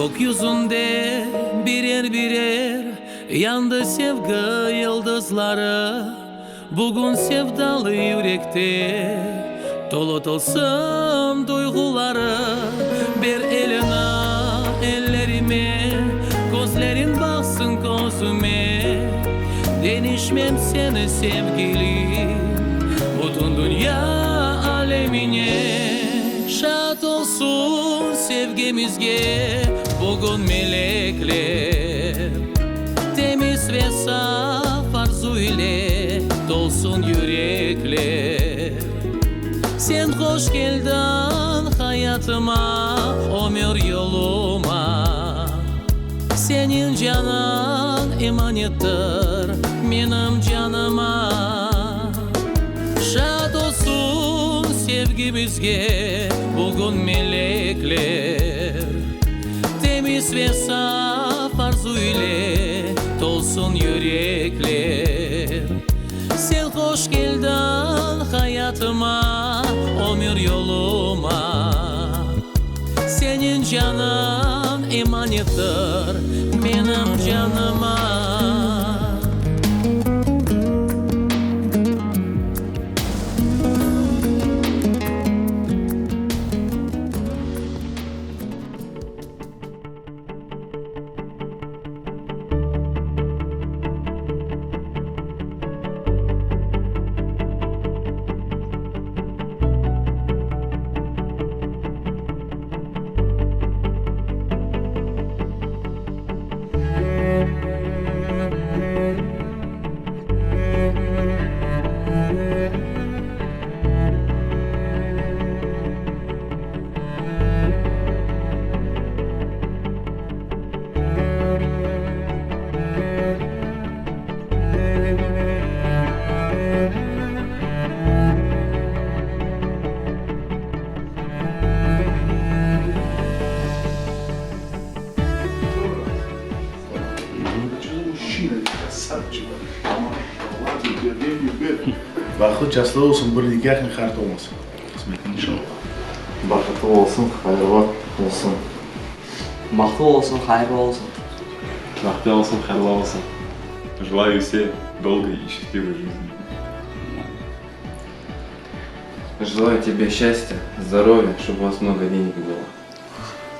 Kökyüzünde birer-birer yandı sevgi yıldızları, Bugün sevdalı yürekte tolu tılsım duyğuları. Ber eliñi ellerime, közleriñ baqsın közüme, Deñişmem seni, sevgilim, bütün dünya alemine. Şaat olsun sevgimizge bugün melekler, Temiz ve saf arzu ile tolsun yürekler. Sen hoş keldiñ hayatıma, ömür yoluma, Seniñ canıñ emanettir menim canıma. Şaat olsun sevgimizge bugün melekler, Temiz ve saf arzu ile tolsun yürekler. Sen hoş keldiñ hayatıma, ömür yoluma, Seniñ canıñ emanettir menim canıma. Bahtlı çastlı olsun, bir nikâhnen qart olmasın. Qısmet inşallah. Bahıtlı olsun, hayırlı olsun. Bahtlı olsun, hayırlı olsun. Bahtlı olsun, hayırlı olsun. Желаю все долгой и счастливой жизни. Желаю тебе счастья, здоровья, чтобы у вас много денег было.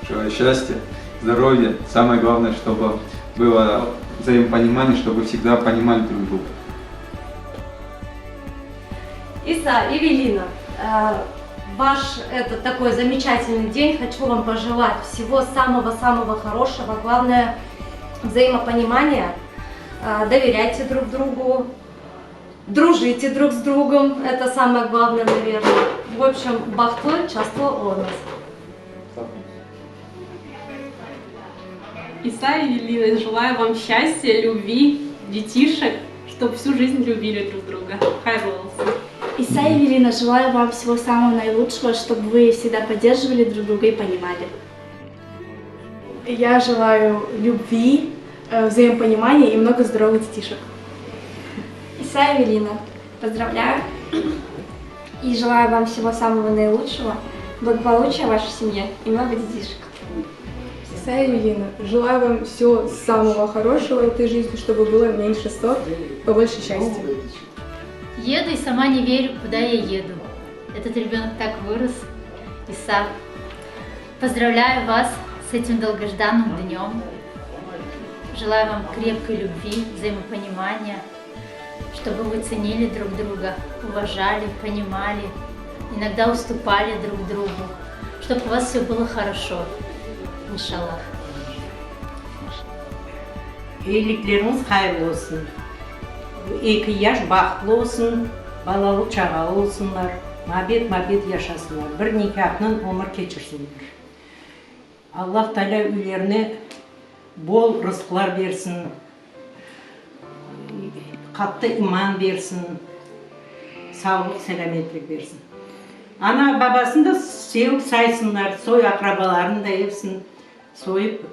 Желаю счастья, здоровья. Самое главное, чтобы было взаимопонимание, чтобы всегда понимали друг друга. Иса, Эвелина, ваш этот такой замечательный день хочу вам пожелать всего самого-самого хорошего. Главное, взаимопонимание. Доверяйте друг другу, дружите друг с другом. Это самое главное, наверное. В общем, bahtlı, çastlı oluñız. Иса и Эвелина, желаю вам счастья, любви, детишек, чтобы всю жизнь любили друг друга. Hayırlı olsun. Иса и Эвелина, желаю вам всего самого наилучшего, чтобы вы всегда поддерживали друг друга и понимали. Я желаю любви, взаимопонимания и много здоровых детишек. Иса и Эвелина, поздравляю и желаю вам всего самого наилучшего, благополучия в вашей семье и много детишек. Иса и Эвелина, желаю вам всего самого хорошего в этой жизни, чтобы было меньше ссор, побольше счастья. Еду и сама не верю, куда я еду. Этот ребенок так вырос. Иса, поздравляю вас с этим долгожданным днем. Желаю вам крепкой любви, взаимопонимания, чтобы вы ценили друг друга, уважали, понимали, иногда уступали друг другу, чтобы у вас все было хорошо. İnşallah. Evlilikleriñiz hayırlı olsun. Eki yaş bahtlı olsun, balalı çağalı olsunlar, mabet-mabet yaşasınlar, bir nikâhnen ömür keçirsinler. Allah Taalâ üylerine bol rızqlar bersin, qattı iman bersin, sağlıq-selâmetlik bersin. Ana-babasını da sevip saysınlar, soy-aqrabalarını da epsini soyıp,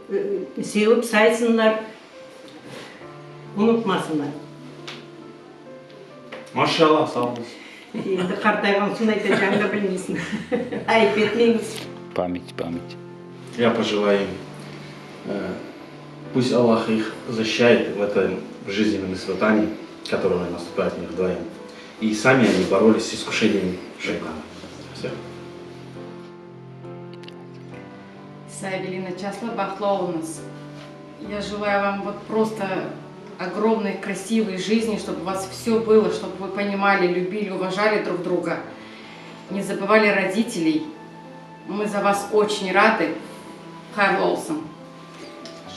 sevip saysınlar, unutmasınlar. Maşallah, sağ oluñız. Endi qartayğan soñ aytacağımnı da bilmeysiñ. Ayıp etmeñiz. Память, память. Я пожелаю им. Пусть Аллах их защищает в этом жизненном испытании, которое наступает у них вдвоем. И сами они боролись с искушениями шайтана. Все. İsa, Эвелина, çaslı bahtlı oluñız. Я желаю вам вот просто огромной красивой жизни, чтобы у вас все было, чтобы вы понимали, любили, уважали друг друга, не забывали родителей. Мы за вас очень рады. Hayırlı olsun.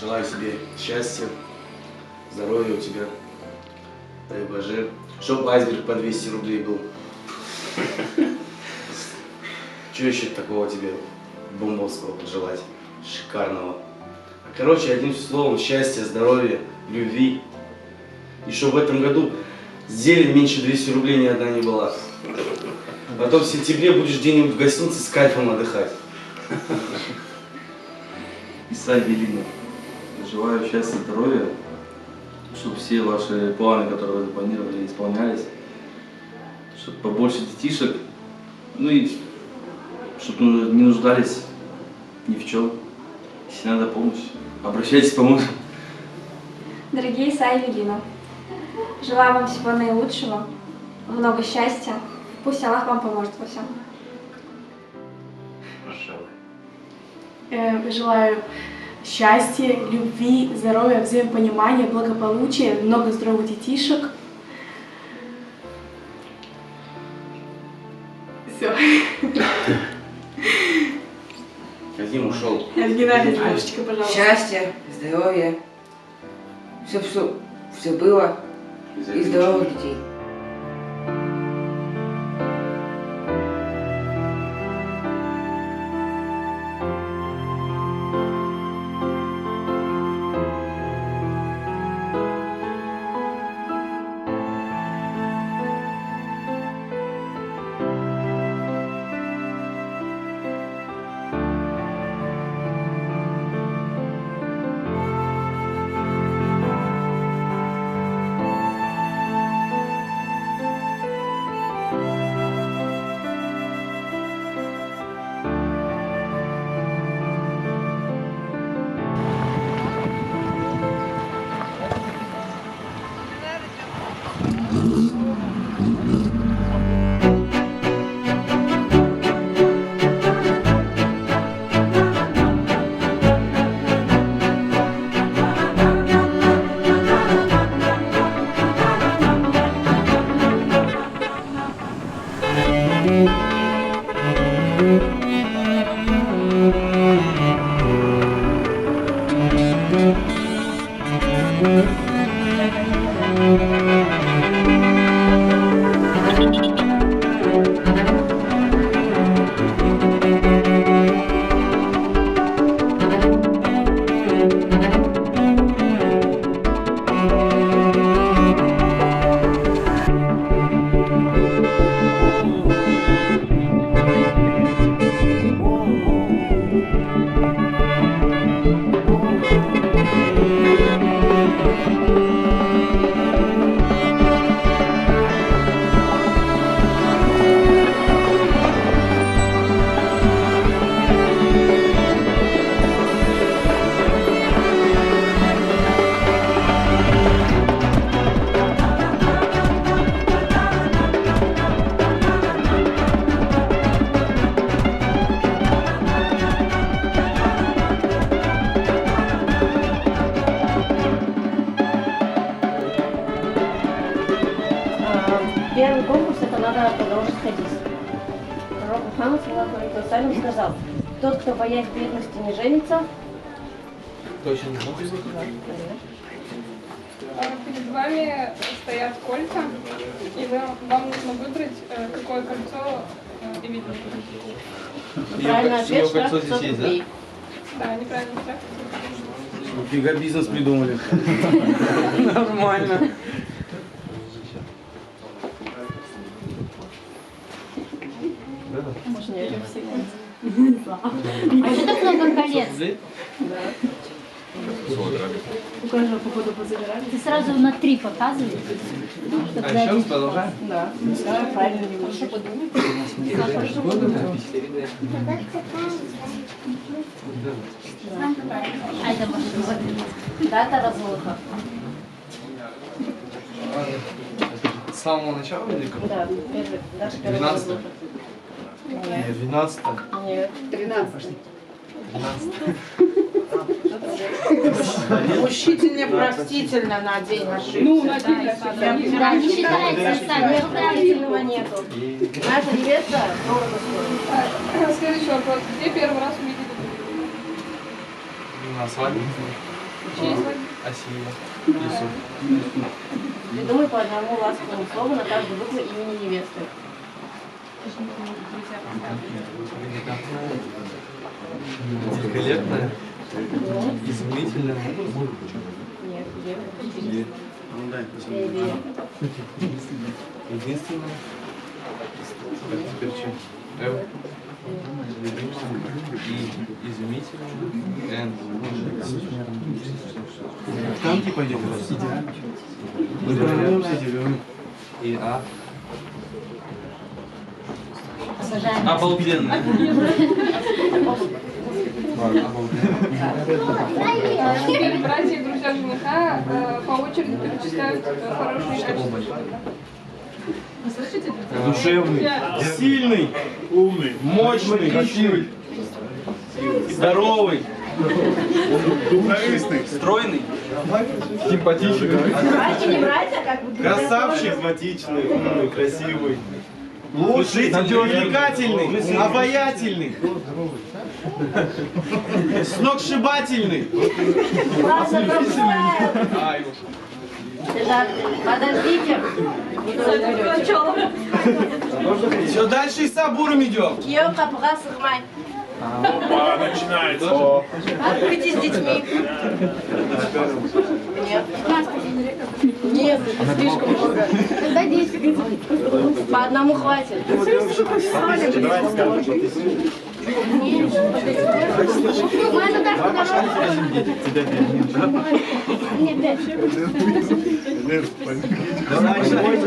Желаю себе счастья, здоровья у тебя. Дай Боже. Чтоб айсберг по 200 рублей был. Чего еще такого тебе бомбовского пожелать? Шикарного. Короче, одним словом, счастья, здоровья, любви. И чтобы в этом году зелень меньше 200 рублей ни одна не была. Потом в сентябре будешь где-нибудь в гостинице с кайфом отдыхать. Иса Эвелина, желаю счастья, здоровья, чтобы все ваши планы, которые вы запланировали, исполнялись, чтобы побольше детишек, ну и чтобы не нуждались ни в чем. Если надо помощь, обращайтесь, поможем. Дорогие Иса и Эвелина, желаю вам всего наилучшего, много счастья. Пусть Аллах вам поможет во всем. Машалла. Желаю счастья, любви, здоровья, взаимопонимания, благополучия, много здоровых детишек. Все. Казим ушел. Оригинальный немножечко, пожалуйста. Счастья, здоровья, все, все, все было и здоровых детей. Первый конкурс это надо продолжить хадис. Пророк Мухаммад, саллаллаху алейхи вассалям, сказал, тот, кто боясь бедности не женится, Точно не Перед вами стоят кольца, и вы, вам нужно выбрать, э, какое кольцо э, Эвелине. Правильный ответ, Её штраф кольцо здесь 500 есть, да? рублей. Да, неправильный штраф. Нифига бизнес придумали. Нормально. Можно я все А что так много колец? Да. У каждого походу позабирали. Ты сразу на три показывай. чтоб А еще раз запись продолжаем? Да. Да, правильно. Хорошо подумай. Хорошо подумай. А это может быть. Дата разлука. С самого начала или как? Да, первый, наша первая 12 разлука. Нет, 12 Нет, 13. 13 Мужчительно, простительно на день ошибся. Ну, на день ошибся. Да, не считается, Сань, не считается. Простительного нету. Наша невеста дорого стоит. Следующий вопрос. Где первый раз увидели друг друга? На свадьбе. Чьей свадьбе? Асиева. Юсуф. Придумай по одному ласковому слову на каждую букву имени невесты. Великолепная. Изумительная. Нет, где? Е. Единственная. Так, теперь что? Л. И изумительная. Н. Танки пойдем? Мы прорвемся тебе. И А. Обожаем. Обалденно. Теперь братья и друзья жениха по очереди перечисляют хорошие качества жениха. Вы слышите? Душевный, сильный, умный, мощный, красивый, здоровый, Духовистый. стройный, Симпатичный. Братья не братья, как бы друзья. красавчик, симпатичный, умный, красивый. Лучший, Надежный. привлекательный, обаятельный, сногсшибательный. Ладно, пропускаем. Подождите. Все, дальше и сабуром идем. Күйеу қапыға сығмай. Опа, начинается. Выйти с детьми. Нет. Нет, это слишком много. Тогда 10. По одному хватит.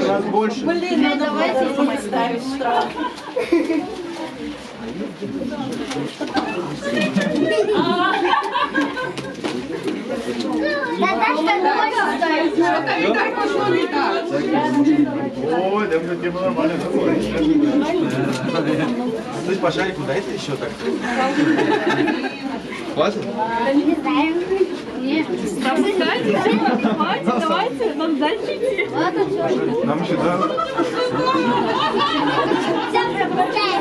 Нас больше. Блин, ну давайте ставить штраф. Что-то не так пошло, не так. Ой, да мы тема нормально. Слышь, по шарику дай ты еще так. Хватит? Не знаю. Нет. Пропускайте, все, хватит, давайте, нам дальше идти. Ладно, все. Нам еще, да? Все пропускаем.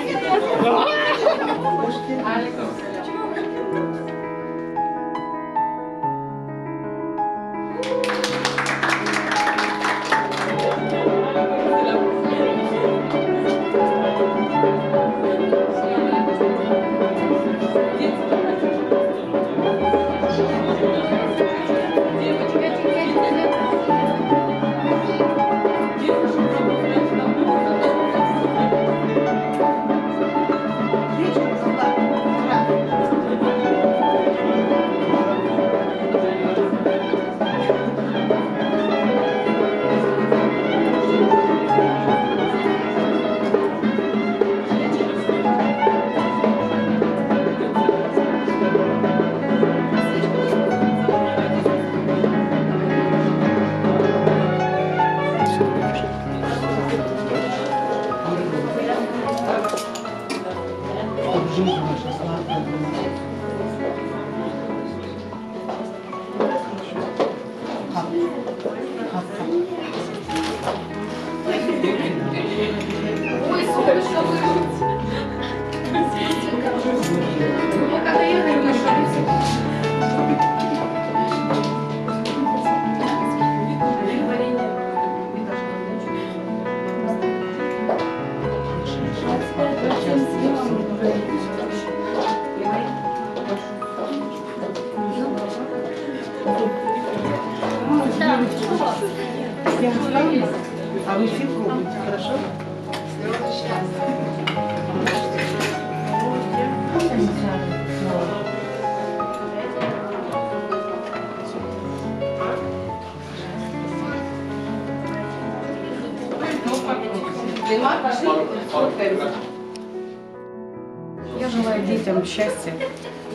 Ой, сука, что вы? Мы когда ехали, мы шли. Я оставлю, а вы все пробуйте, хорошо? Неймар, пошли, сфоткаемся. Я желаю детям счастья,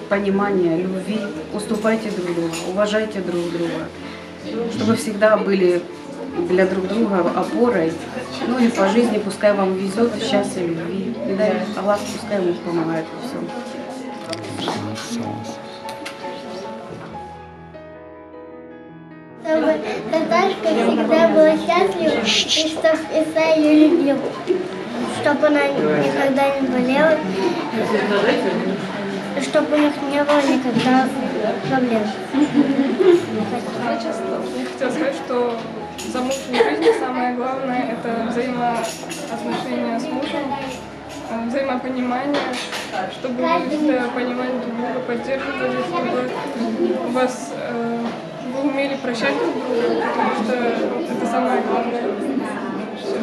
понимания, любви. Уступайте друг другу, уважайте друг друга. Чтобы всегда были для друг друга опорой. Ну и по жизни пускай вам везет, счастья, любви. И дай Аллах пускай вам помогает во всем. Чтобы Наташка всегда была счастлива и чтобы Иса ее любил. Чтобы она никогда не болела, и чтобы у них не было никогда проблем. Я честно, я хотела сказать, что в замужней жизни самое главное – это взаимоотношения с мужем, э, взаимопонимание, чтобы вы всегда понимали друг друга, поддерживали, чтобы у вас э, вы умели прощать друг друга, потому что это самое главное. Всё.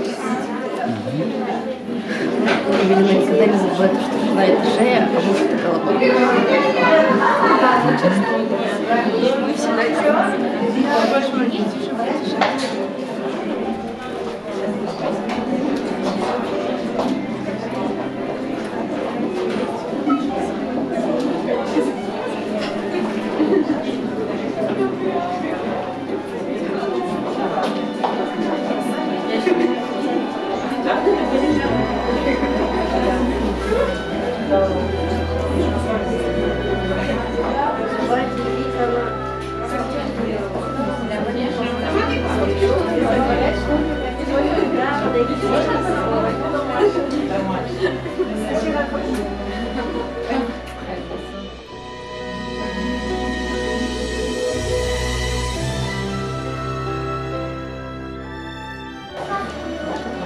Эвелина никогда не забывает, что жена это шея, а муж это голова. Мы всегда Больше детишек, детишек.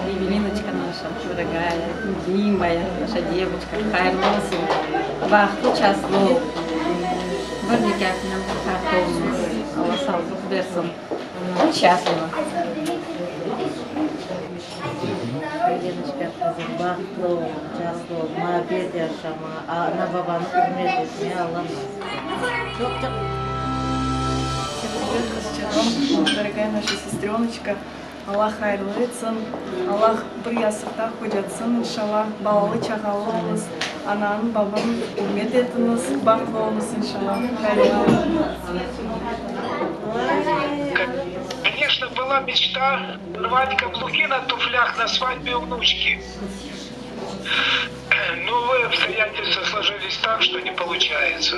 Эвелиночка наша, дорогая, любимая, наша девочка, hayırlı olsun, bahtlı çaslı ol, bir nikâhnen qart oluñız, Alla sağlıq bersin, будь счастлива. Эвелиночка qızım, bahtlı ol, çaslı ol, muabbet yaşama, ana babanı ürmet etme, Alla nasip etsin. Çoq çoq. Привет, qızçığım, дорогая наша сестреночка. Alla hayırlı etsin, Alla bir yastıqta qocatsın, inşalla, balalı çağalı oluñız, ananı, babanı ürmet etiñiz, bahtlı oluñız, inşalla, hayırlı. Конечно, была мечта рвать каблуки на туфлях на свадьбе у внучки. Но, увы, обстоятельства сложились так, что не получается.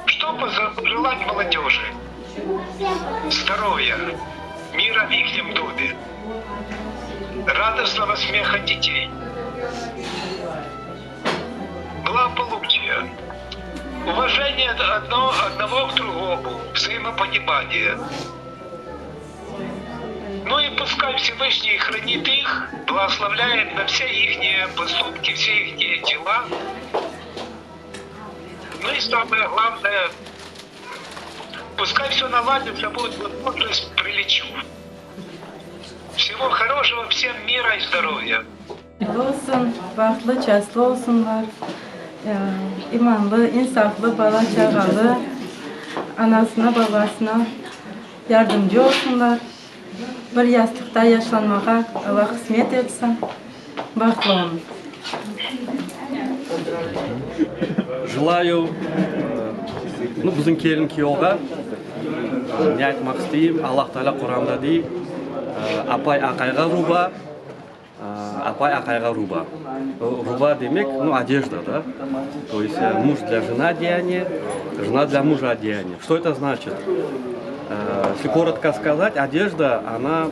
Что пожелать молодежи? Здоровья, мира в ихнем доме, радостного смеха детей, благополучия, уважение одно, одного к другому, взаимопонимание. Ну и пускай Всевышний хранит их, благословляет на все их поступки, все их дела. Ну и самое главное, пускай все наладится, будет возможность, прилечу. Всего хорошего, всем мира и здоровья. Olsun, bahtlı çaslı olsunlar, imanlı, insaflı, bala çağalı, anasına, babasına yardımcı olsunlar. Bir yastıqta yaşlanmağa Alla qısmet etsin. Bahtlı oluñ. Желаю, ну, bizim kelin kiyovğa ne aytmaq isteyim, Allah Teala Quranda dey, apay aqayğa ruba, apay aqayğa ruba. Ruba demek, ну, одежда, да? То есть муж для жены одеяние, жена для мужа одеяние. Что это значит? Если коротко сказать, одежда, она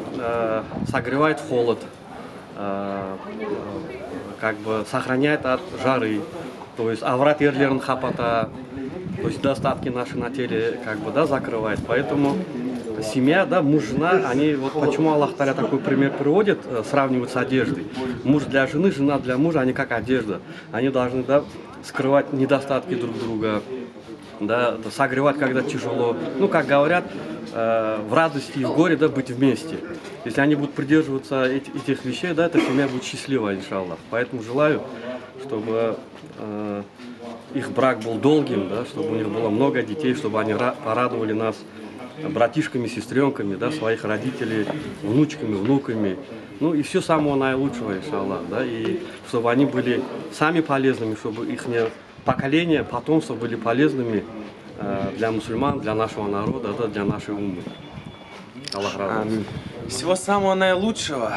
согревает в холод, как бы сохраняет от жары, то есть avret yerlerin qapata, то есть недостатки наши на теле как бы, да, закрывает. Поэтому семья, да, муж, жена, они, вот почему Аллах Таля такой пример приводит, сравнивают с одеждой. Муж для жены, жена для мужа, они как одежда. Они должны, да, скрывать недостатки друг друга, да, согревать, когда тяжело. Ну, как говорят, в радости и в горе, да, быть вместе. Если они будут придерживаться этих вещей, да, эта семья будет счастлива, иншаллах. Поэтому желаю, чтобы э, их брак был долгим, да, чтобы у них было много детей, чтобы они порадовали нас. братишками, сестренками, да, своих родителей, внучками, внуками. Ну и все самого наилучшего, иншаллах, да, и чтобы они были сами полезными, чтобы их поколение, потомство были полезными э, для мусульман, для нашего народа, да, для нашей уммы. Аллах разы Всего самого наилучшего.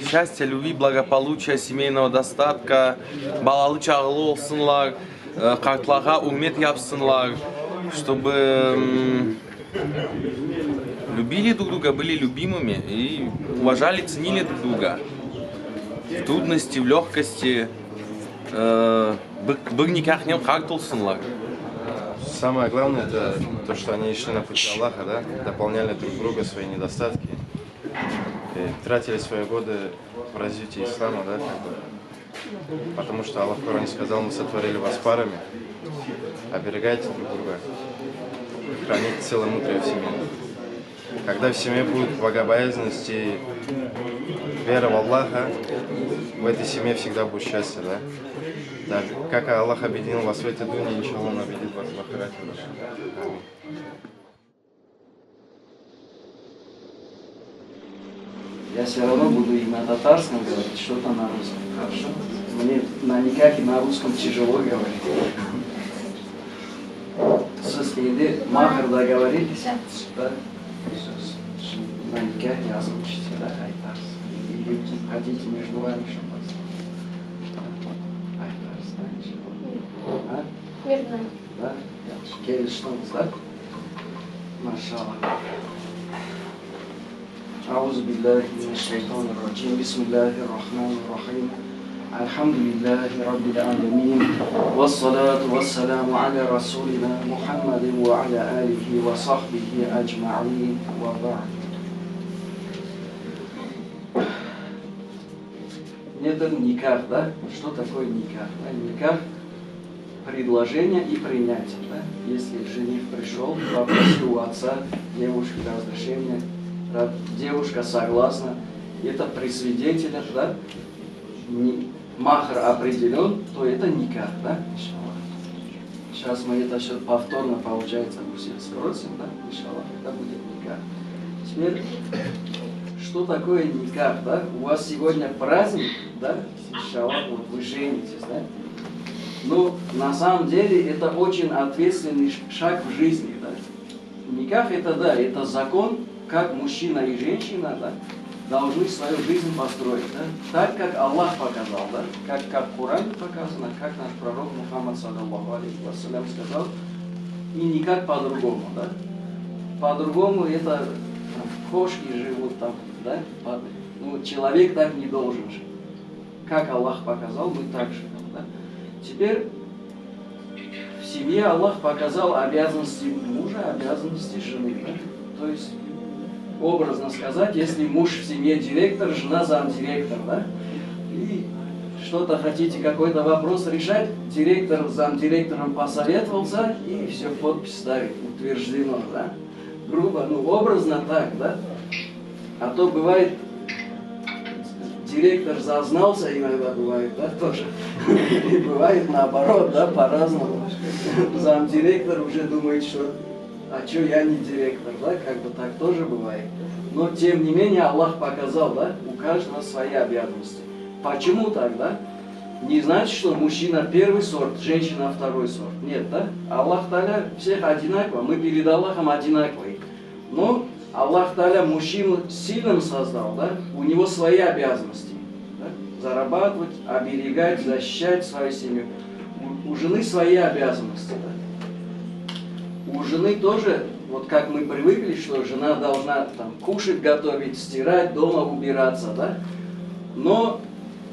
Счастья, любви, благополучия, семейного достатка, balalı çağalı olsunlar, qartlarğa ürmet yapsınlar, чтобы м, любили друг друга, были любимыми и уважали, ценили друг друга. В трудности, в легкости, э, bir, bir nikahnen qart olsunlar. Самое главное это то, что они шли на пути Аллаха, да, дополняли друг друга свои недостатки, и тратили свои годы в развитии ислама, да, как бы. Потому что Аллах в Коране сказал, мы сотворили вас парами, оберегайте друг друга, храните целомудрие в семье. Когда в семье будет богобоязненность и вера в Аллаха, в этой семье всегда будет счастье, да? Да, как Аллах объединил вас в этой дуне, иншаллах, Он объединит вас в ахирате. Аминь. Я все равно буду и на татарском говорить, что-то на русском. Хорошо? Мне на никак и на русском тяжело говорить. Siz endi mahr договорились? Да? На никях не озвучите, да, aytarsız? Или хотите между вами, чтобы Aytarsız, да, иншалла? А? Между нами. Да? Keliştiñiz, да? Maşallah. أعوذ بالله من الشيطان الرجيم بسم الله الرحمن الرحيم الحمد لله رب العالمين والصلاة والسلام على رسولنا محمد وعلى آله وصحبه أجمعين وبعد Это никах, да? Что такое никах? Да? Никах – предложение и принятие. Да? Если жених пришел, попросил у отца девушки разрешения, девушка согласна, это при свидетелях, да, не, махр определен, то это никах, да, иншаллах. Сейчас мы это все повторно, получается, у всех спросим, да, иншаллах, это будет никах. Теперь, что такое никах, да? У вас сегодня праздник, да, иншаллах, вот вы женитесь, да? Но на самом деле это очень ответственный шаг в жизни, да? Никах это, да, это закон, как мужчина и женщина, да, должны свою жизнь построить, да, так, как Аллах показал, да, как, как в Коране показано, как наш пророк Мухаммад, саллаллаху алейхи вассалям, сказал, и никак по-другому, да. По-другому это там, кошки живут там, да, ну, человек так не должен жить. Как Аллах показал, мы так живем, да. Теперь в семье Аллах показал обязанности мужа, обязанности жены, да? То есть образно сказать, если муж в семье директор, жена замдиректор, да? И что-то хотите, какой-то вопрос решать, директор с замдиректором посоветовался, и все, подпись ставит, утверждено, да? Грубо, ну, образно так, да? А то бывает, директор зазнался иногда бывает, да, тоже. И бывает наоборот, да, по-разному. Замдиректор уже думает, что а что я не директор, да, как бы так тоже бывает. Но тем не менее Аллах показал, да, у каждого свои обязанности. Почему так, да? Не значит, что мужчина первый сорт, женщина второй сорт. Нет, да? Аллах Таля всех одинаково, мы перед Аллахом одинаковые. Но Аллах Таля мужчину сильным создал, да? У него свои обязанности. Да? Зарабатывать, оберегать, защищать свою семью. У, у жены свои обязанности, да? У жены тоже, вот как мы привыкли, что жена должна там кушать, готовить, стирать, дома убираться, да? Но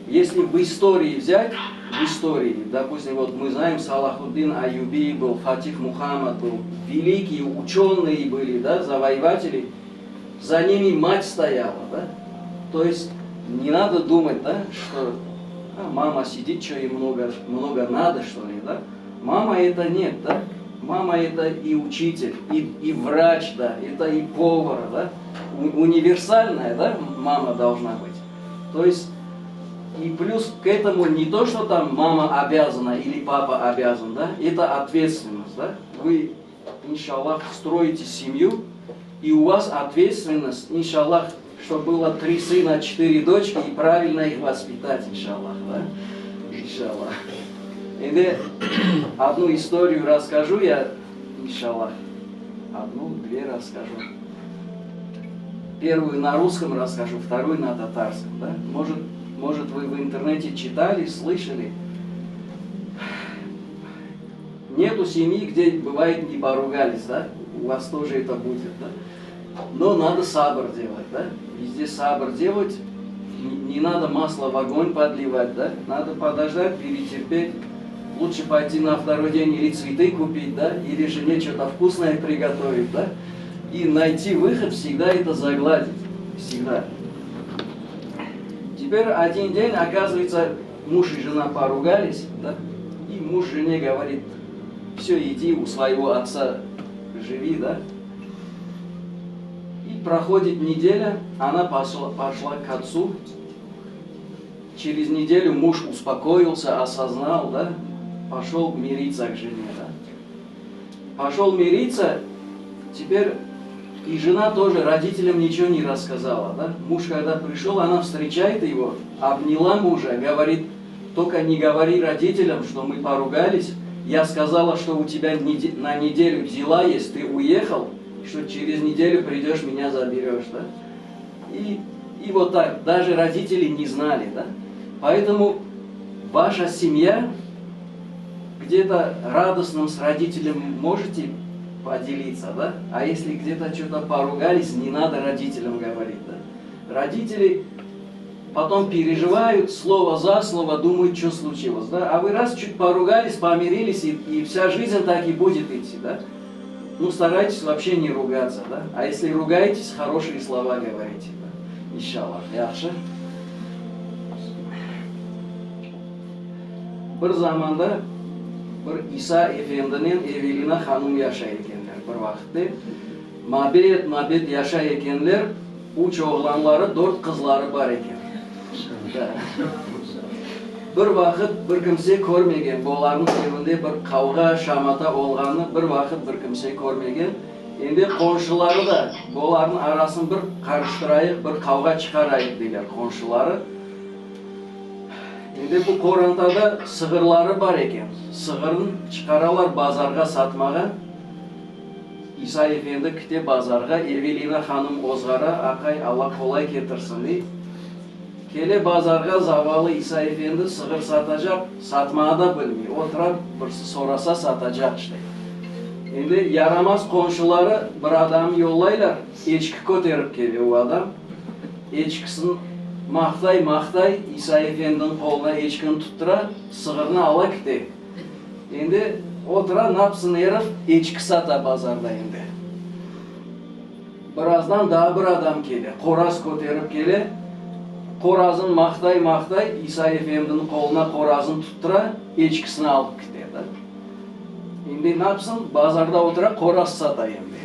если в истории взять, в истории, допустим, вот мы знаем, Салахуддин Аюби был, Фатих Мухаммад был, великие ученые были, да, завоеватели, за ними мать стояла, да? То есть не надо думать, да, что а, мама сидит, что ей много, много надо, что ли, да? Мама это нет, да? Мама это и учитель, и, и врач, да, это и повар, да? У, универсальная, да, мама должна быть. То есть, и плюс к этому не то, что там мама обязана или папа обязан, да, это ответственность, да? Вы İnşallah, строите семью, и у вас ответственность, иншаллах, чтобы было три сына, четыре дочки, и правильно их воспитать, иншаллах, да? Иншаллах. Endi одну историю расскажу я, иншаллах. Одну, две расскажу. Первую на русском расскажу, вторую на татарском. Да? Может, может, вы в интернете читали, слышали. Нету семьи, где бывает не поругались, да? У вас тоже это будет, да? Но надо сабр делать, да? Везде сабр делать. Не, не надо масло в огонь подливать, да? Надо подождать, перетерпеть. Лучше пойти на второй день или цветы купить, да? Или жене что-то вкусное приготовить, да? И найти выход всегда это загладить. Всегда. Теперь один день, оказывается, муж и жена поругались, да? И муж жене говорит, все, иди у своего отца живи, да? И проходит неделя, она пошла, пошла к отцу. Через неделю муж успокоился, осознал, да? Пошел мириться к жене, да? Пошел мириться, теперь и жена тоже родителям ничего не рассказала, да? Муж, когда пришел, она встречает его, обняла мужа, говорит, только не говори родителям, что мы поругались. Я сказала, что у тебя на неделю дела есть, ты уехал, что через неделю придешь, меня заберешь, да? И, и вот так, даже родители не знали, да? Поэтому ваша семья где-то радостным с родителем можете поделиться, да? А если где-то что-то поругались, не надо родителям говорить, да? Родители потом переживают слово за слово, думают, что случилось, да? А вы раз чуть поругались, помирились, и, и вся жизнь так и будет идти, да? Ну, старайтесь вообще не ругаться, да? А если ругаетесь, хорошие слова говорите, да? İnşallah, yahşı. Bir zamanda bir İsa efendinen Evelina hanım yaşay ekenler bir vaqıtte. Mabet, mabet yaşay ekenler, üç oğlanları, dört qızları bar eken. Da. Bir vaqıt bir kimse körmegen, bularnıñ evinde bir qavğa, şamata olğanını bir vaqıt bir kimse körmegen. Endi qonşuları da bularnıñ arasını bir qarıştırayıq, bir qavğa çıqarayıq deyler qonşuları. Endi bu qorantada sığırları bar eken. Sığırın çıqaralar bazarğa satmağa. İsa efendi kite bazarğa, Evelina hanım ozğara, aqay, Alla qolay ketirsin, dey. Kele bazarğa zavallı İsa efendi sığır satacaq, satmağa da bilmey. Otura, birisi sorasa satacaq işte. Endi yaramaz qonşuları bir adam yollaylar, eçki köterip kele o adam. Eçkisin maqtay, maqtay, İsa efendiniñ qoluna eçkini tuttura, sığırnı ala kite. Endi otura, napsın erif, eçki sata bazarda endi. Birazdan daa bir adam kele, qoraz köterip kele, qorazın maqtay, maqtay, İsa efendiniñ qoluna qorazın tuttura, eçkisini alıp kite da. Endi napsın, bazarda otura, qoraz sata endi.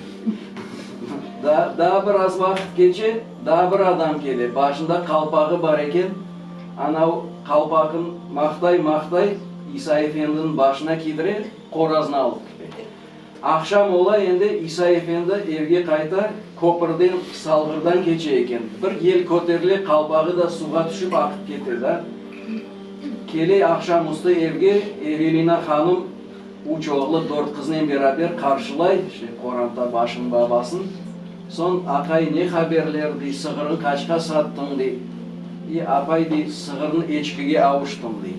Daa, daa biraz vaqıt keçe, daa bir adam kele, başında qalpağı bar eken, anav qalpağın maqtay, maqtay, İsa efendiniñ başına kiydire, qoraznı alıp kite. Aqşam ola endi, İsa efendi evge qayta, köpürden, salğırdan keçe eken. Bir yel köterile, qalpağı da suvğa tüşip aqıp kete da. Kele aqşam üstü evge, Evelina hanım üç oğlu, dört qıznen beraber qarşılay, işte, qoranta başın, babasın. Soñ, aqay, ne haberler, dey, sığırın qaçqa sattıñ, dey. E, apay, dey, sığırnı eçkige avuştım, dey.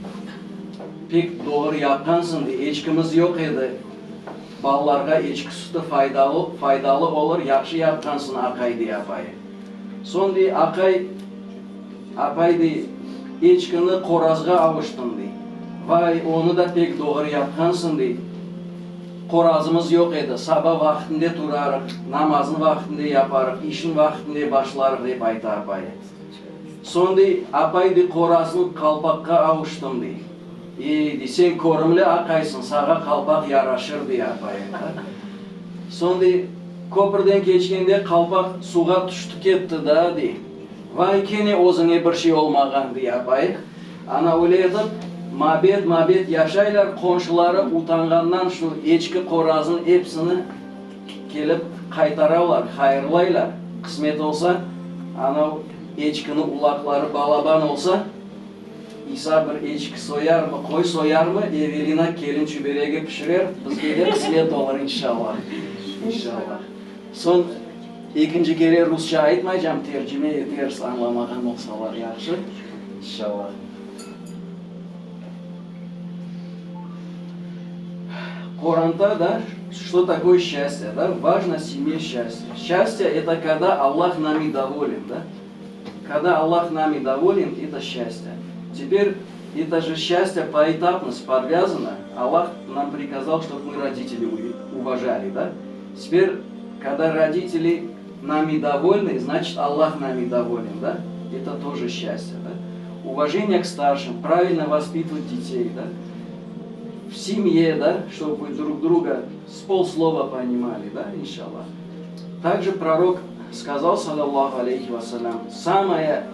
Pek doğru yapqansıñ, dey, eçkimiz yoq edi. Balalarğa eçki sütü faydalı, faydalı olur, yahşı yapqansıñ, aqay, dey apayı. Soñ, dey, aqay, apay, dey, eçkini qorazğa avuştım, dey. Vay, onı da pek doğru yapqansıñ, dey. Qorazımız yoq edi, saba vaqtında turarıq, namaznı vaqtında yaparıq, işni vaqtında başlarıq, dep ayta apayı. Soñ, dey, apay, dey, qoraznı qalpaqqa avuştım, dey. Ey, dey, sen körümli aqaysıñ, sağa qalpaq yaraşır, dey apayı. Soñ, dey, köpürden keçkende qalpaq suvğa tüşti ketti daa, dey. Vay, kene özüñe bir şey olmağan, dey apayı. Ana öyle etip, mabet-mabet yaşaylar, qonşuları utanğandan şu eçki qoraznıñ episini. Kelip qaytaralar, hayırlaylar. Qısmet olsa, anav eçkini ulaqları balaban olsa, İsa bir eçki soyarmı, qoy soyarmı, Evelina kelin çüberegi pişirer, bizge de qısmet olur, inşallah. İnşallah. Soñ, ekinci kere rusça aytmaycam, tercime etersiz, añlamağan olsalar, yahşı. İnşallah. Qoranta da, что такое счастье, да? Важно семье счастье. Счастье – это когда Аллах нами доволен, да? Когда Аллах нами доволен, это счастье. Теперь это же счастье поэтапность подвязано. Аллах нам приказал, чтобы мы родителей уважали, да? Теперь, когда родители нами довольны, значит Аллах нами доволен, да? Это тоже счастье, да? Уважение к старшим, правильно воспитывать детей, да? В семье, да, чтобы вы друг друга с полслова понимали, да, иншаллах. Также пророк сказал, саллаллаху алейхи вассалям, самое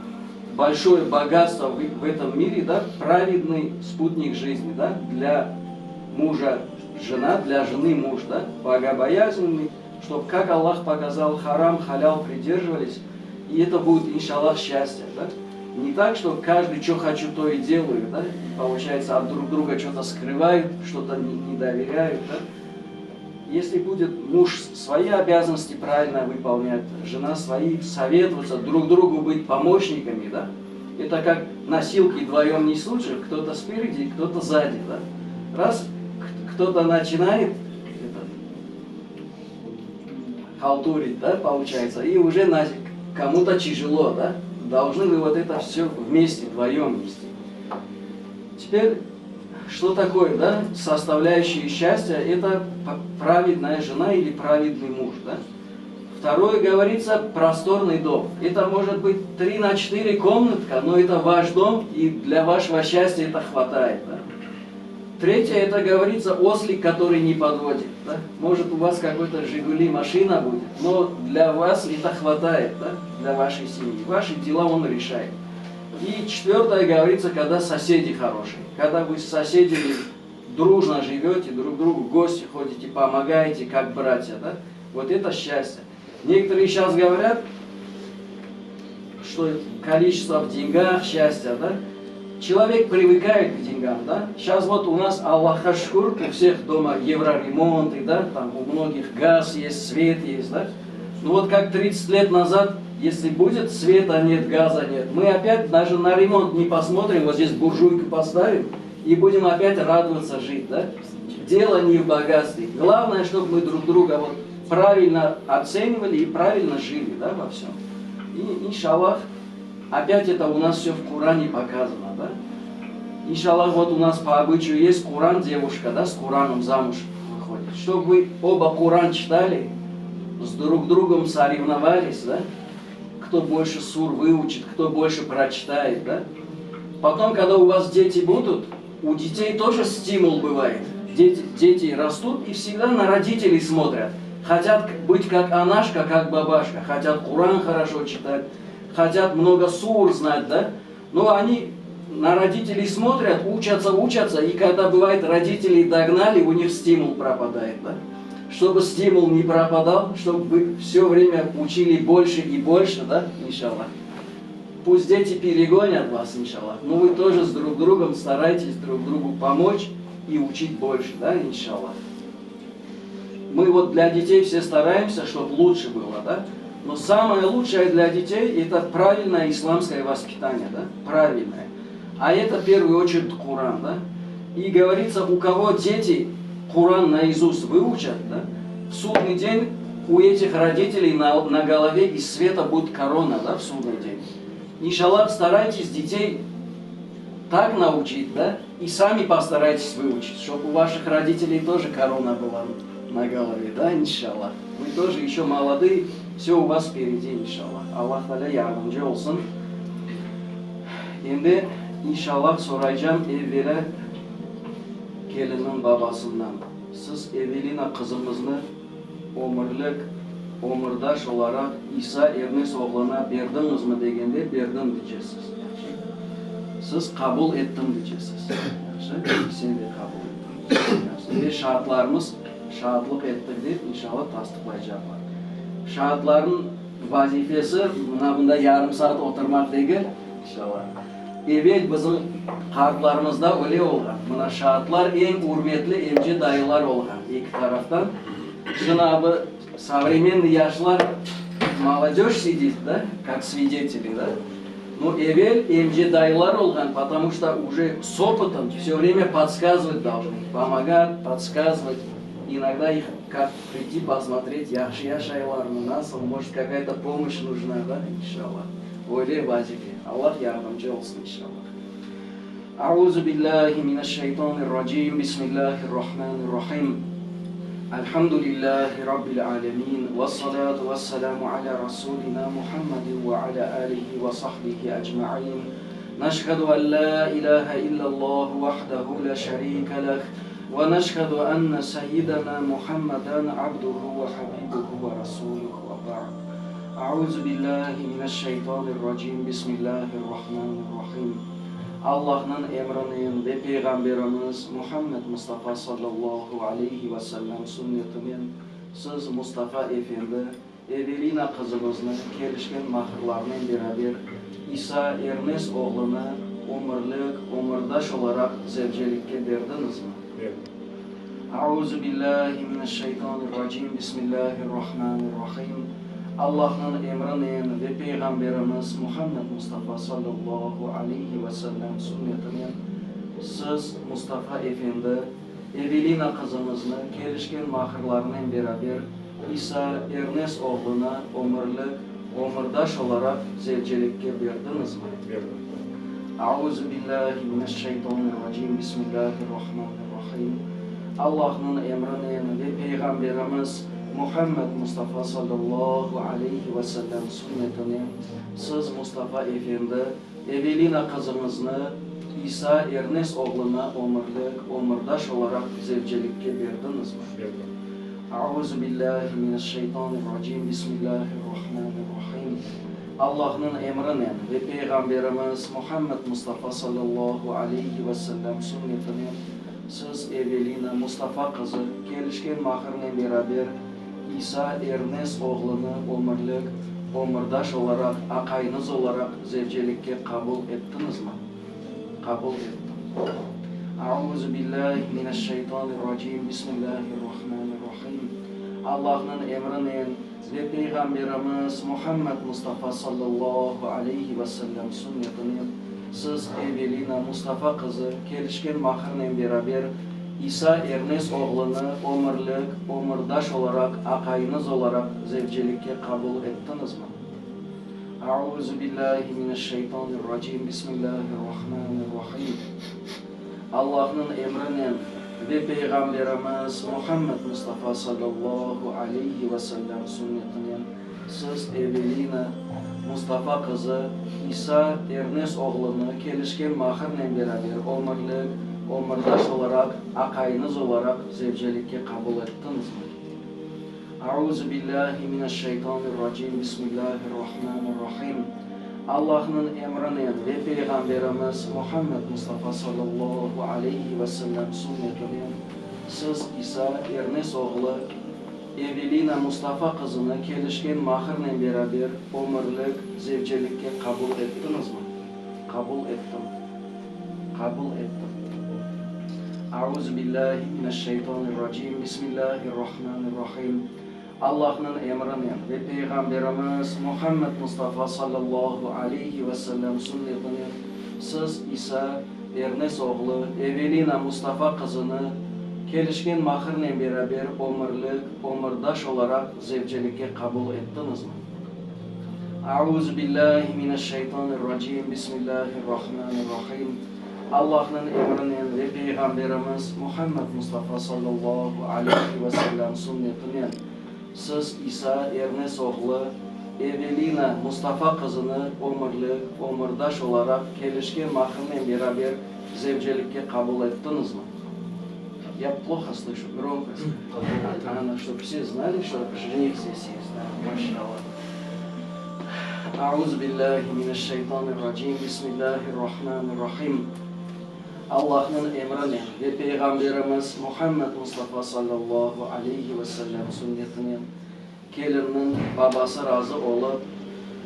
большое богатство в, в этом мире, да, праведный спутник жизни, да, для мужа жена, для жены муж, да, богобоязненный, чтобы, как Аллах показал, харам, халял придерживались, и это будет, иншаллах, счастье, да. Не так, что каждый, что хочу, то и делаю, да, и получается, от друг друга что-то скрывают, что-то не, не доверяют, да. Если будет муж свои обязанности правильно выполнять, жена свои, советоваться, друг другу быть помощниками, да, это как носилки вдвоем несут же, кто-то спереди, кто-то сзади, да. Раз кто-то начинает этот, халтурить, да, получается, и уже на, кому-то тяжело, да, должны вы вот это все вместе, вдвоем нести. Теперь, что такое, да, составляющие счастья, это праведная жена или праведный муж, да. Второе, говорится, просторный дом. Это может быть 3 на 4 комнатка, но это ваш дом, и для вашего счастья это хватает, да. Третье, это говорится, ослик, который не подводит. Да? Может, у вас какой-то «Жигули» машина будет, но для вас это хватает, да? Для вашей семьи. Ваши дела он решает. И четвертое, говорится, когда соседи хорошие. Когда вы с соседями дружно живете, друг другу в гости ходите, помогаете, как братья. Да? Вот это счастье. Некоторые сейчас говорят, что количество в деньгах счастья, да? Человек привыкает к деньгам, да? Сейчас вот у нас Аллахqa şükür, у всех дома евроремонты, да? Там у многих газ есть, свет есть, да? Ну вот как 30 лет назад, если будет света нет, газа нет, мы опять даже на ремонт не посмотрим, вот здесь буржуйку поставим и будем опять радоваться жить, да? Дело не в богатстве. Главное, чтобы мы друг друга вот правильно оценивали и правильно жили, да, во всем. И, иншаллах, опять это у нас все в Коране показано, да? Иншаллах, вот у нас по обычаю есть Коран, девушка, да, с Кораном замуж выходит. Чтобы вы оба Коран читали, с друг другом соревновались, да? Кто больше сур выучит, кто больше прочитает, да? Потом, когда у вас дети будут, у детей тоже стимул бывает. Дети, дети растут и всегда на родителей смотрят. Хотят быть как анашка, как бабашка. Хотят Коран хорошо читать, хотят много сур знать, да? Но они на родителей смотрят, учатся, учатся, и когда бывает родителей догнали, у них стимул пропадает, да? Чтобы стимул не пропадал, чтобы вы все время учили больше и больше, да, иншаллах. Пусть дети перегонят вас, иншаллах, но вы тоже с друг другом старайтесь друг другу помочь и учить больше, да, иншаллах. Мы вот для детей все стараемся, чтобы лучше было, да? Но самое лучшее для детей – это правильное исламское воспитание, да? Правильное. А это в первую очередь Коран, да? И говорится, у кого дети Коран наизусть выучат, да? В судный день у этих родителей на, на голове из света будет корона, да, в судный день. Иншаллах, старайтесь детей так научить, да, и сами постарайтесь выучить, чтобы у ваших родителей тоже корона была на голове, да, иншаллах. Вы тоже еще молодые, все у вас впереди, иншаллах. Allah Teala yardımcı olsun. Endi inşallah soraycam evvelâ kelinniñ babasından. Siz Evelina qızımıznı ömürlik ömürdaş olaraq İsa Ernes oğluna berdiñizmi degende, berdim diycesiz. Yahşı? Siz qabul ettim diycesiz. Yahşı? Sen de qabul ettiñ. Yahşı. Ve şartlarımız. şaatlıq ettik dep, inşallah, tasdıqlaycaqlar. Şaatlarnıñ vazifesi mına bunda yarım saat oturmaq degil, inşallah. Evel bizim qartlarımızda öyle olğan. Mına şaatlar eñ ürmetli emce dayılar olğan eki taraftan. Şınabı sovremenniy yaşlar, molodöj sidit, da, kak svideteli, da. Nu, evel emce dayılar olğan, potomu çto uje s opıtom vse vremya podskazıvat dolžnı, pomogat, podskazıvat, inogda ih kak priyти posmotret, yahşı yaşaylarmı, nasıl, mojet, kakaya-to pomoşç nujna, da, inşallah. Öyle vazife. Allah yardımcı olsun, inşallah. Auzu billahi mineşşeytanirracim. Bismillahirrahmanirrahim. Elhamdülillahi rabbil alemin. Vessalatu vesselamu ala rasulina Muhammedin ve ala alihi ve sahbihi ecmain. Neşhedü en la ilahe illallah vahdehu la şerike leh. Ve neşhedü enne seyyidena Muhammeden abduhu ve habibuhu ve rasuluhu ve ba'd. Auzu billahi mineşşeytanirracim. Bismillahirrahmanirrahim. Allahnıñ emrinen ve Peyğamberimiz Muhammed Mustafa sallallahu aleyhi ve sellem sünnetinen siz, Mustafa efendi, Evelina qızımıznı kelişken mahrlarnen beraber İsa Ernes oğlunı ömürlik ömürdaş olaraq zevcelikke berdiñizmi? Berdim. Auzu billahi mineşşeytanirracim, Bismillahirrahmanirrahim. Allahnıñ emrinen ve Peyğamberimiz Muhammed Mustafa sallallahu aleyhi ve sellem sünnetinen siz, Mustafa efendi, Evelina qızımıznı kelişken mahrlarnen beraber İsa Ernes oğluna ömürlik ömürdaş olaraq zevcelikke berdiñizmi? Berdim. Auzu billahi mineşşeytanirracim, Bismillahirrahmanirrahim. Allahnıñ emrinen ve Peyğamberimiz Muhammed Mustafa sallallahu aleyhi ve sellem sünnetinen siz, Mustafa efendi, Evelina qızıñıznı İsa Ernes oğluna ömürlik ömürdaş olaraq zevcelikke berdiñizmi? Berdim. Auzu billahi mineşşeytanirracim, Bismillahirrahmanirrahim. Allahnıñ emrinen ve Peyğamberimiz Muhammed Mustafa sallallahu aleyhi ve sellem sünnetinen siz, Evelina Mustafa qızı, kelişken mahrnen beraber İsa Ernes oğlunı ömürlik ömürdaş olaraq, aqayıñız olaraq zevcelikke qabul ettiñizmi? Qabul ettim. Auzu billahi mineşşeytanirracim, Bismillahirrahmanirrahim. Allahnıñ emrinen ve Peyğamberimiz Muhammed Mustafa sallallahu aleyhi ve sellem sünnetinen siz, Evelina Mustafa qızı, kelişken mahrnen beraber İsa Ernes oğlunı ömürlik ömürdaş olaraq, aqayıñız olaraq zevcelikke qabul ettiñizmi? Auzu billahi mineşşeytanirracim, Bismillahirrahmanirrahim. Allahnıñ emrinen ve Peyğamberimiz Muhammed Mustafa sallallahu aleyhi ve sellem sünnetinen siz, Evelina Mustafa qızı, İsa Ernes oğlunı kelişken mahrnen beraber ömürlik ömürdaş olaraq, aqayıñız olaraq zevcelikke qabul ettiñizmi? Auzu billahi mineşşeytanirracim, Bismillahirrahmanirrahim. Allahnıñ emrinen ve Peyğamberimiz Muhammed Mustafa sallallahu aleyhi ve sellem sünnetinen siz, İsa Ernes oğlu, Evelina Mustafa qızını kelişken mahrnen beraber ömürlik zevcelikke qabul ettiñizmi? Qabul ettim. Qabul ettim. Auzu billahi mineşşeytanirracim, Bismillahirrahmanirrahim. Allahnıñ emrinen ve Peyğamberimiz Muhammed Mustafa sallallahu aleyhi ve sellem sünnetinen siz, İsa Ernes oğlu, Evelina Mustafa qızını kelişken mahrnen beraber ömürlik ömürdaş olaraq zevcelikke qabul ettiñizmi? Auzu billahi mineşşeytanirracim, Bismillahirrahmanirrahim. Allahnıñ emrinen ve Peyğamberimiz Muhammed Mustafa sallallahu aleyhi ve sellem sünnetinen siz, İsa Ernes oğlu, Evelina Mustafa qızını ömürlik ömürdaş olaraq kelişken mahrnen beraber zevcelikke qabul ettiñizmi? Ya ploho slışu, gromko skажи. Чтоб все знали, что жених здесь есть, да, машалла. Auzu billahi mineşşeytanirracim, Bismillahirrahmanirrahim. Allahnıñ emrinen ve Peyğamberimiz Muhammed Mustafa sallallahu aleyhi ve sellem sünnetinen kelinniñ babası razı olıp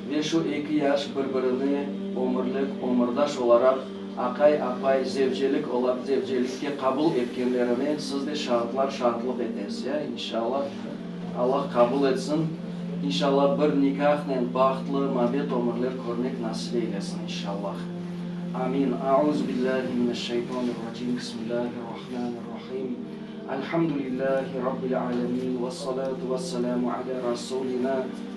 ve şu eki yaş bir-birini ömürlik ömürdaş olaraq aqay-apay zevcelik olaraq zevcelikke qabul etkenlerine siz de şaatlar şaatlıq etesiz, ya, inşallah. Allah qabul etsin. İnşallah bir nikahnen bahtlı, mabet ömürler körmek nasip eylesin, inşallah. Amin. Auzubillahi mineşşeytanirracim. Bismillahirrahmanirrahim. Elhamdülillahi Rabbil alemin. Vessalatu vesselamu ala rasulina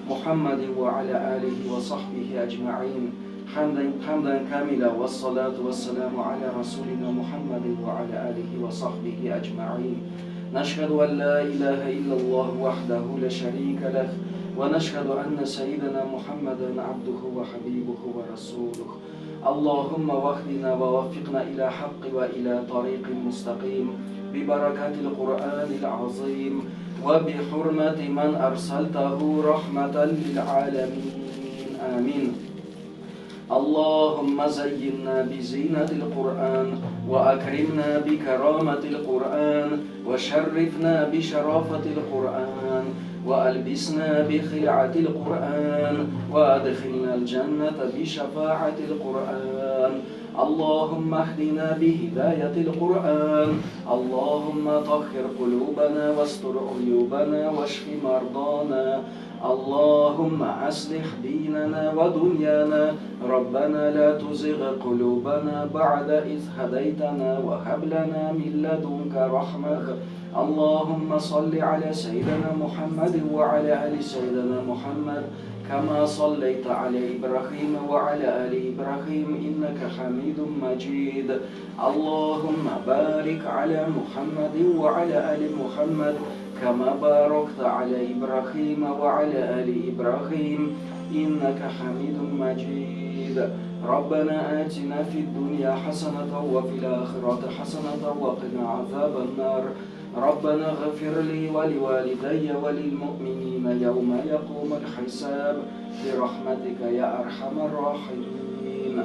Muhammedin ve ala alihi ve sahbihi ecmain. Hamden, hamden kamila vessalatu vesselamu ala rasulina Muhammedin ve ala alihi ve sahbihi ecmain. Neşhedü en la ilahe illallah vahdehu la şerike leh ve neşhedü enne seyyidina Muhammeden abduhu ve habibuhu ve resuluh. Allahümme vahdina ve vaffikna ila hakkı ve ila tariqin mustakim bi berekatil Kur'anil azim ve bi hurmeti men erseltehu rahmeten lil alemin. Amin. Allahümme zeyyinna bi ziynetil Kur'an ve akrimna bi kerametil Kur'an ve şerrifna bi şerafetil Kur'an ve elbisna bi hil'atil Kur'an ve adhilna'l cennete bi şefaatil Kur'an. Allahümme ehdina bi hidayetil Kur'an. Allahümme tahhir kulubana ve estur uyubana ve şfi mardana. Allahümme aslih dinana ve dünyana. Rabbena la tuzigh kulubana ba'de iz hedeytena ve heb lena min ledunke rahmeh. Allahümme salli ala seyyidina Muhammed ve ala ali seyyidina Muhammed kema salleyte ala İbrahim ve ala ali İbrahim inneke hamidun mecid. Allahümme barik ala Muhammed ve ala ali Muhammed kema barakte ala İbrahim ve ala ali İbrahim inneke hamidun mecid. Rabbena atina fid dünya haseneten ve fil ahireti haseneten ve qina azaben nar. Rabbena ğfir li ve li valideyye ve lil mu'minine yevme yekumul hisab bi rahmetike ya erhamer rahimin.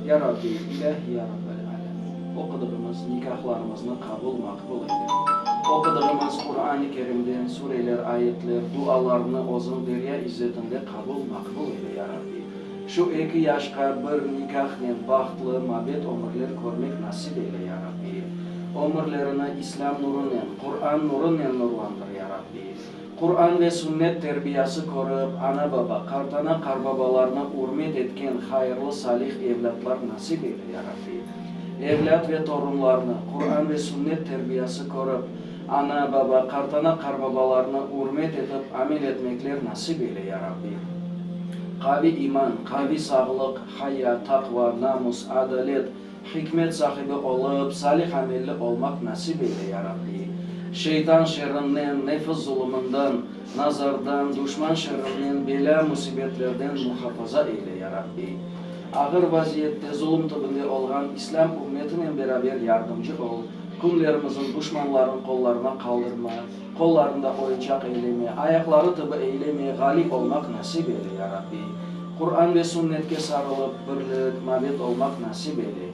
Ya Rabbi, İlahi ya Rabbel alemin, oqudığımız nikahlarımıznı qabul maqbul eyle. Oqudığımız Quran-ı Kerimden sureler, ayetler, dualarnı Özüñ derya izzetinde qabul maqbul eyle, ya Rabbi. Şu eki yaşqa bir nikahnen bahtlı, mabet ömürler körmek nasip eyle, ya Rabbi. Ömürlerini İslâm nurunen, Quran nurunen nurlandır, ya Rabbi. Quran ve sünnet terbiyası körip, ana-baba, qartana-qarbabalarını ürmet etken hayırlı, salih evlâtlar nasip eyle, ya Rabbi. Evlât ve torunlarını Quran ve sünnet terbiyası körip, ana-baba, qartana-qarbabalarını ürmet etip amel etmekler nasip eyle, ya Rabbi. Qaviy iman, qaviy sağlıq, haya, taqva, namus, adalet, hikmet sahibi olıp, salih amelli olmaq nasip eyle, ya Rabbi. Şeytan şerrinden, nefis zulumından, nazardan, duşman şerrinden, belâ, musibetlerden muhafaza eyle, ya Rabbi. Ağır vaziyette, zulum tübünde olğan İslâm ümmetinen beraber yardımcı ol, künlerimizin duşmanların qollarına qaldırma, qollarında oyuncaq eyleme, ayaqları tübü eyleme, ğalip olmaq nasip eyle, ya Rabbi. Quran ve Sünnetke sarılıp, birlik, mabet olmaq nasip eyle.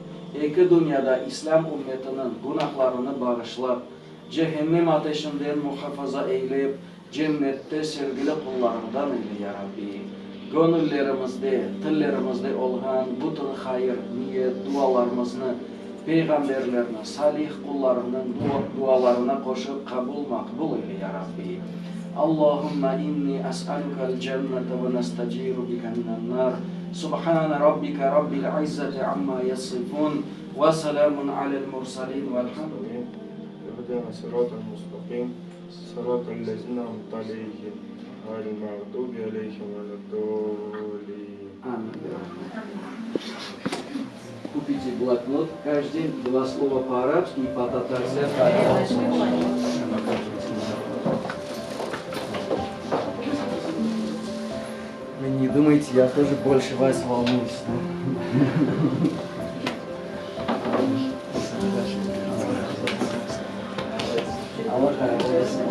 Eki dünyada İslâm ümmetiniñ günahlarını bağışlap, cehennem ateşinden muhafaza eylep, Cennette sevgili qullarıñdan eyle, ya Rabbi. Göñüllerimizde, tillerimizde olğan bütün hayır, niyet, dualarımıznı peyğamberlerniñ, salih qullarıñnıñ dualarına qoşıp qabul, maqbul eyle, ya Rabbi. Allahumma inni es'aluke'l cennete ve nesteciru bike minen nar. Subhane rabbike rabbil izzeti amma yasifun ve selamun alel murselin velhamdü. İhdina sıratal mustaqim. Sıratal lezine an'amte aleyhim, ğayril mağdubi aleyhim veled-dâllin. Amin. Купите блокнот, каждый день два слова по-арабски и по-татарски. Вы не думайте, я тоже больше вас волнуюсь. Allah hayırlı etsin.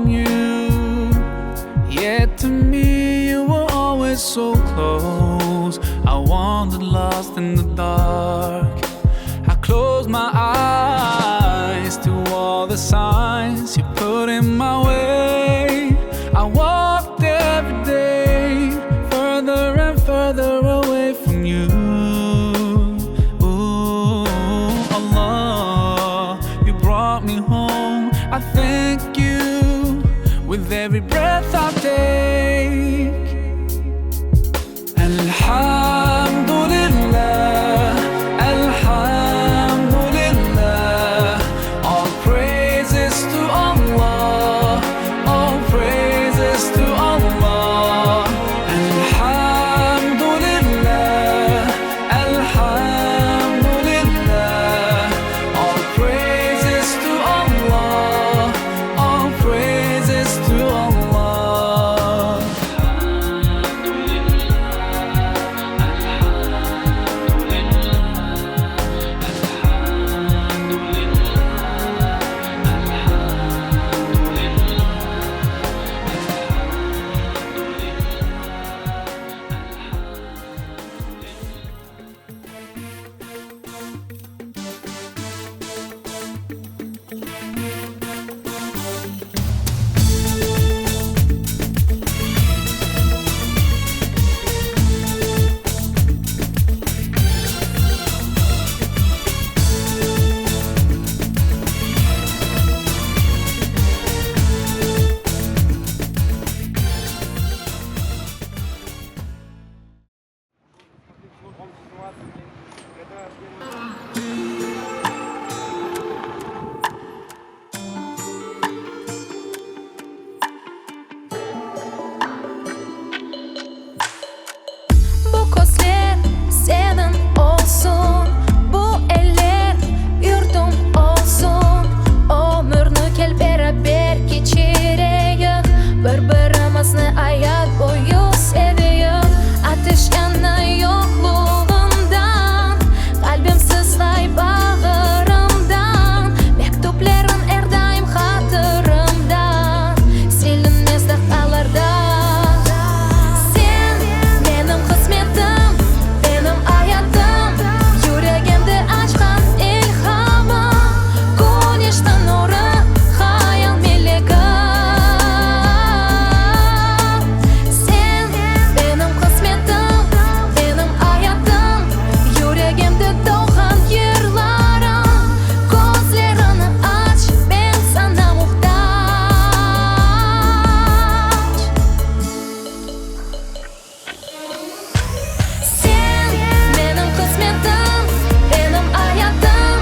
from you. Yet to me, you were always so close. I wandered lost in the dark. I closed my eyes to all the signs you put in my way. I walked every day further and further away from you. Ooh, Allah, you brought me home. I thank you with every breath I take. Alhamdulillah, Alhamdulillah. All praises to Allah, all praises to Allah. Alhamdulillah, Alhamdulillah. All praises to Allah, all praises to Allah. Bu közler seniñ olsun, bu eller yurtum olsun. Ömürni kel beraber keçireyik, Bir-birimizni ayat boyu seveyik. Ateş yana yoqluğıñdan, Qalbim sızlay bağrımdan. Mektüpleriñ er daim hatırımda, Silinmez daqqalarda. Sen, menim qısmetim, benim ayatım, Yüregimde açqan ilhamım, Küneşniñ nurı, hayal melegim. Sen, benim qısmetim, benim ayatım, Yüregimde doğğan yırlarım. Közleriñni aç, men saña muhtac. Sen, menim qısmetim, benim ayatım,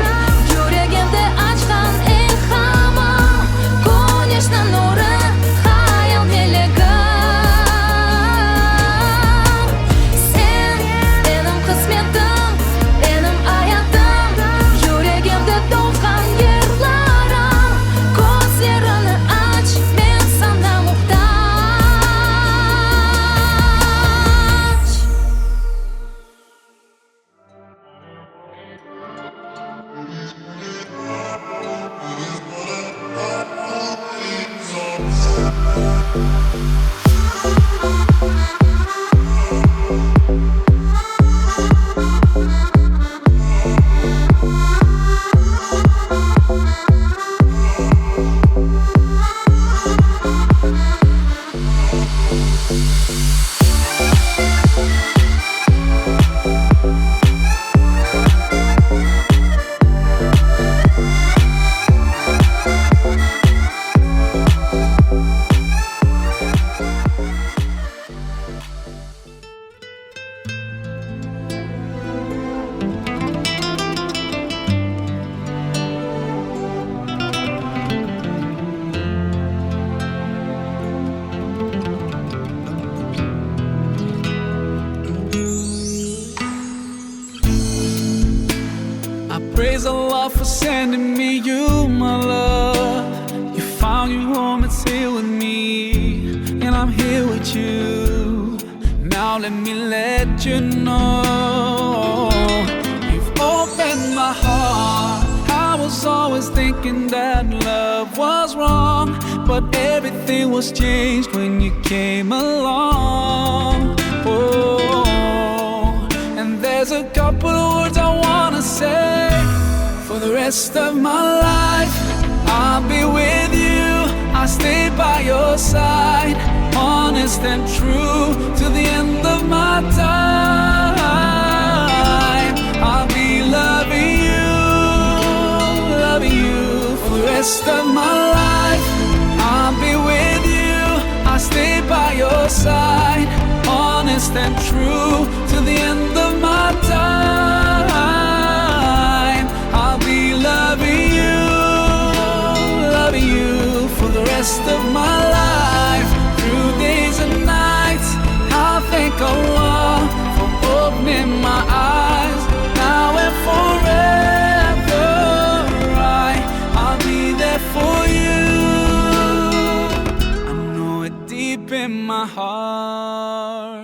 Yüregimde açqan ilhamım, Küneşniñ nurı, hayal melegim. Sen, benim qısmetim, benim ayatım, Yüregimde doğğan yırlarım. Közleriñni aç, men saña muhtac. I praise Allah for sending me you, my love. You found your home, it's here with me, and I'm here with you. Now let me let you know you've opened my heart. I was always thinking that love was wrong. But everything was changed when you came along. Oh, and there's a couple of words I wanna say. For the rest of my life, I'll be with you. I'll stay by your side, honest and true, to the end of my time. I'll be loving you, loving you for the rest of my life. I'll be with you, I'll stay by your side, honest and true, to the end of my time. I'll be loving you, loving you for the rest of my life. Through days and nights, I'll thank Allah for opening my eyes. Now and forever, I, I'll be there for you. I know it deep in my heart.